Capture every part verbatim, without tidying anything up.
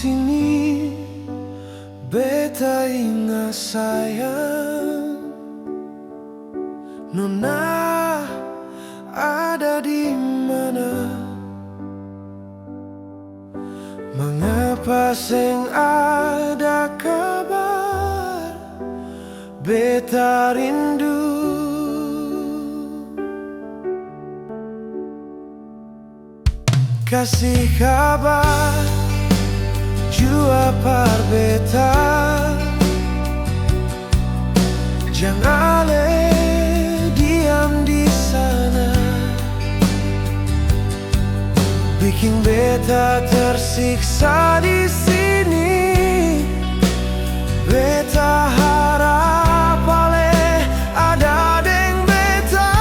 ini, beta inga sayang. Nona ada di mana? Mangapa seng ada kabar? Beta rindu. Kasi kabar jua par beta. Jang ale diam di sana. Biking beta tersiksa di sini. Beta harap ale ada deng beta.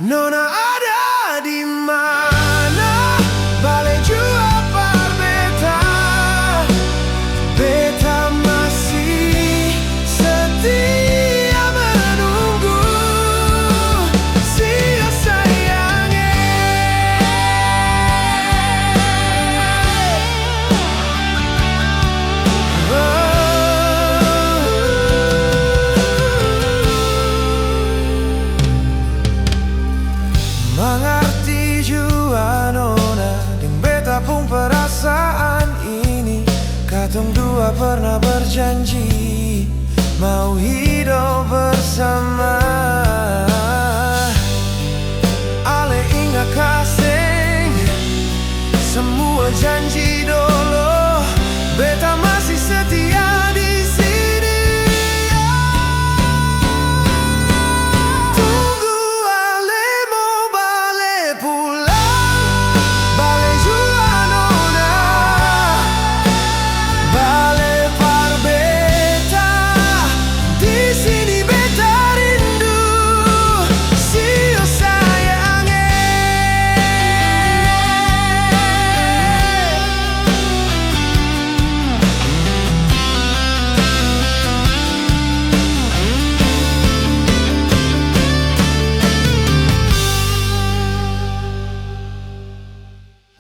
Nona ada di mana? Bale jua par beta. Beta masih setia menunggu. Sia sayang e. Oh. Mangarti jua nona deng beta pung perasaan ini. Katong dua pernah berjanji mau hidop bersama. Ale inga ka seng samua janji dong?